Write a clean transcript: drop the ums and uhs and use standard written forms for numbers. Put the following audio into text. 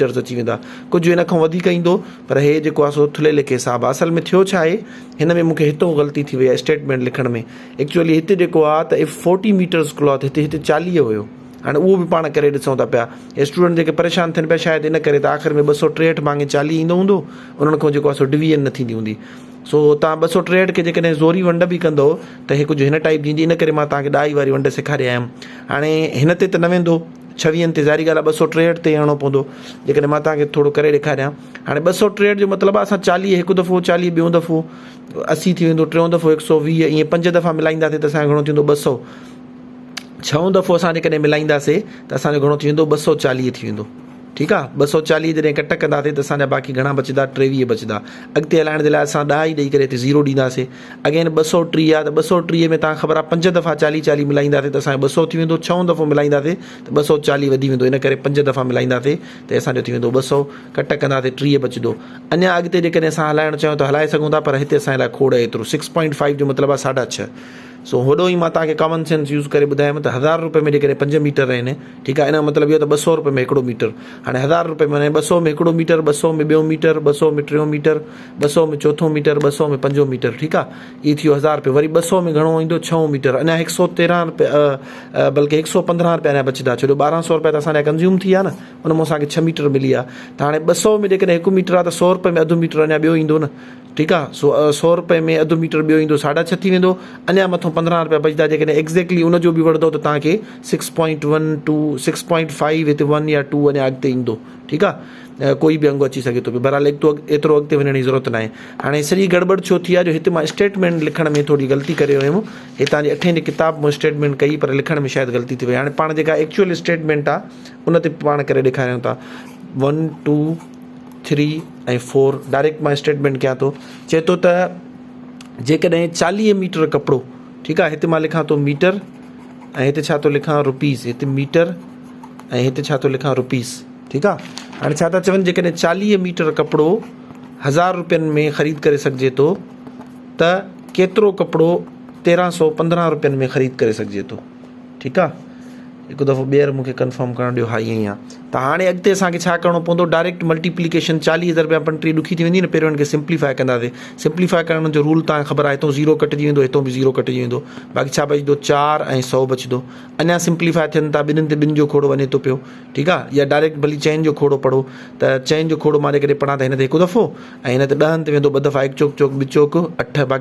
Matters اچي ويندا. ڪجهه ان کان وڌيڪ ايندو پر هي جيڪو آهي سو ٿلهي ليکي حساب آهي. اصل ۾ ٿيو ڇا آهي هن ۾ مون کي هتو غلطي ٿي وئي آهي اسٽيٽمينٽ لکڻ ۾. ايڪچوئلي هتي جيڪو آهي ته if forty metres cloth هتي هتي 40 هيو. هاڻي اهو به پاڻ ڪري ڏسون ٿا پيا. اسٽوڊنٽ جيڪي پريشان ٿين پيا شايد ان ڪري ته آخر ۾ 263 ڀاڱي 40 ايندو هوندو انهن کان جيڪو آهي سو ڊويزن نه ٿيندي هوندي. سو توهان 263 کي جيڪڏهن زوري ونڊ به ڪندؤ ته هي ڪجهه هن ٽائيپ جي ايندي ان ڪري مان توهان کي ڏهائي واري ونڊ سيکاري آيم. هاڻي هن تي ته نه ويندو ڇويهن تي ظاهري ڳالهه آهي 263 تي ئي هڻڻو پوندو. جيڪڏهن مان توهان کي ٿورو ڪري ڏيکاريان. هاڻي 263 جو مطلب آهي اسان 40 هڪ دفعو 40 ٻيون دفعو 80 ٿي ويندو ٽيون دفعو 120 ائين پنج دفعا ملائينداسين ته اسان جو گهڻو ٿيندو 200. ڇهون دفعو اسان جيڪڏهن ملائينداسين ته اسان جو گهڻو ٿي ويندو 240 ٿي ويندو. ٺيڪ آ 240 جڏهن ڪٽ ڪنداسين ته اسان جا باقي گهڻا بچندا 23 بچندا. اڳتي هلائڻ جي لاء اسان ڏهه ئي ڏئي ڪري هتي زيرو ڏينداسين. اگين 230 آ ته 230 ۾ توهان کي خبر آ پنج دفعا 40 40 ملائينداسين ته اسان جو 200 ٿي ويندو ڇهون دفعو ملائينداسين ته 240 وڌي ويندو ان ڪري پنج دفعا ملائينداسين ته اسان جو ٿي ويندو 200 ڪٽ ڪنداسين 30 بچندو. اڃا اڳتي جيڪڏهن اسان هلائڻ چاهيون ته هلائي سگهون ٿا پر هتي اسان جي لاء کوڙ آهي ايترو سڪس پوائنٽ فائيو جو مطلب آ ساڍا ڇهه. سو هوڏو ئي مان توهان کي ڪامن سينس يوز ڪري ٻڌايم ته هزار روپئي ۾ جيڪڏهن پنج ميٽر آهن ٺيڪ آهي ان جو مطلب اهو ته 200 روپئي ۾ هڪڙو ميٽر هاڻي هزار روپئي ۾ 200 ۾ هڪڙو ميٽر 200 ۾ ٻيو ميٽر 200 ۾ ٽيون ميٽر 200 ۾ چوٿون ميٽر 200 ۾ پنجون ميٽر ٺيڪ آهي هي ٿي ويو هزار روپئي وري 200 ۾ گهڻو ايندو ڇهون ميٽر اڃا 113 روپيا بلڪه 115 روپيا اڃا بچندا ڇو جو 1200 روپيا ته اسان جا ڪنزيوم ٿي ويا نه ان مان اسان کي ڇهه ميٽر ملي ويا ته هاڻي 200 ۾ جيڪڏهن هڪ ميٽر آهي ته 100 روپئي ۾ اڌ ميٽر اڃا ٻيو ايندو نه ٺيڪ آ سو سو روپئي ۾ اڌ ميٽر ٻيو ايندو ساڍا ڇهه ٿي ويندو اڃا مٿو 15 روپيا بچدا جيڪڏهن ايگزيڪٽلي ان جو به وٺندو ته توهان کي six point one two six point five هتي ون يا ٽو اڃا اڳتي ايندو ٺيڪ آ ڪوئي به انگ اچي سگهي ٿو پيو بهرحال ايترو ايترو اڳتي وڃڻ جي ضرورت ناهي هاڻي سڄي گڙٻڙ ڇو ٿي آ جو هتي مان اسٽيٽمينٽ لکڻ ۾ ٿوري غلطي ڪري ويم هتان جي اٺين جي ڪتاب مون اسٽيٽمينٽ ڪئي پر لکڻ ۾ شايد غلطي ٿي وئي هاڻي پاڻ جيڪا ايڪچوئل اسٽيٽمينٽ آ ان تي پاڻ ڪري ڏيکاريون ٿا one two three ۽ four direct مان اسٽيٽمينٽ ڪيان ٿو چئي ٿو ته جيڪڏهن 40 ميٽر ڪپڙو ٺيڪ آهي هتي مان لکان ٿو ميٽر ۽ هتي ڇا ٿو لکان روپيز هتي ميٽر ۽ هتي ڇا ٿو لکان روپيز ٺيڪ آهي هاڻي ڇا ٿا چون جيڪڏهن 40 ميٽر ڪپڙو هزار روپين ۾ خريد ڪري سگهجي ٿو ته ڪيترو ڪپڙو 1315 روپين ۾ خريد ڪري سگهجي ٿو ٺيڪ آ هڪ دفعو ٻيهر مون کي ڪنفرم ڪرڻ ڏيو ها ائين ئي آ ته هاڻي اڳتي اسان کي ڇا ڪرڻو پوندو ڊائريڪٽ ملٽيپليڪيشن 40 ضرب 35 ڏکي ٿي ويندي نه پهريون هن کي سمپليفائي ڪنداسي سمپليفائي ڪرڻ جو رول توهان کي خبر آهي هتون زيرو ڪٽجي ويندو هتون به زيرو ڪٽجي ويندو باقي ڇا بچندو 4 ۽ 100 بچندو اڃا سمپليفائي ٿين ٿا ٻنهن تي ٻن جو کوڙو وڃي ٿو پيو ٺيڪ آ يا ڊائريڪٽ ڀلي چئن جو کوڙو پڙهو ته چئن جو کوڙو مان جيڪڏهن پڙهان ته هن تي هڪ دفعو ۽ هن تي ڏهن تي ويندو ٻه دفعا هڪ چوڪ چوڪ ٻه چوڪ اٺ باقي.